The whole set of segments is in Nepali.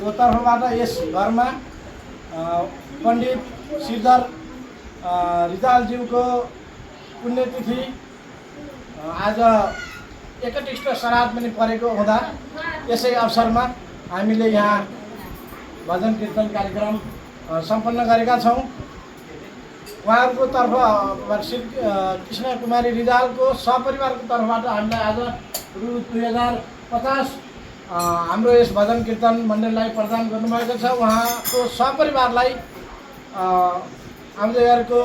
को तर्फबाट यस घरमा पण्डित श्रीधर रिजालज्यूको पुण्यतिथि आज 31 श्राद्ध पनि परेको हुँदा यसै अवसरमा हामीले यहाँ भजन कीर्तन कार्यक्रम सम्पन्न गरेका छौँ। उहाँहरूको तर्फ श्री कृष्ण कुमारी रिजालको सपरिवारको तर्फबाट हामीले आज रु 2050 हाम्रो यस भजन कीर्तन मण्डलीलाई प्रदान गर्नुभएको छ। उहाँको सपरिवारलाई आउँदैहरूको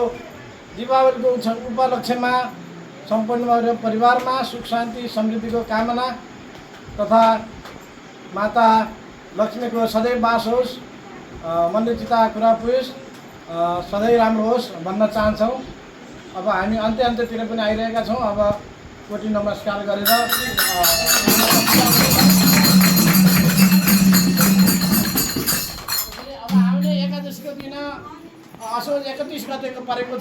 दीपावलीको उपलक्ष्यमा सम्पूर्ण परिवारमा सुख शान्ति समृद्धिको कामना तथा माता लक्ष्मीको सदैव वास होस्, मनले चिता कुरा पुगोस्, सधैँ राम्रो होस् भन्न चाहन्छौँ। अब हामी अन्त्यतिर पनि आइरहेका छौँ। अब कोटि नमस्कार गरेर अब आउने एकादशीको दिन असोज 31 गतेको परेको छ।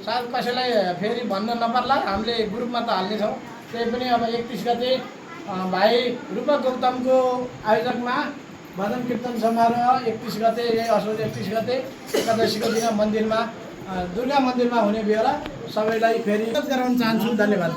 सायद कसैलाई फेरि भन्न नपर्ला, हामीले ग्रुपमा त हाल्नेछौँ। त्यही पनि अब 31 गते भाइ रूपक गौतमको आयोजकमा भजन कीर्तन समारोह 31 गते, यही असोज 31 गते एकादशीको दिन मन्दिरमा दुर्गा मन्दिरमा हुने बेला सबैलाई फेरि गराउन चाहन्छु। धन्यवाद।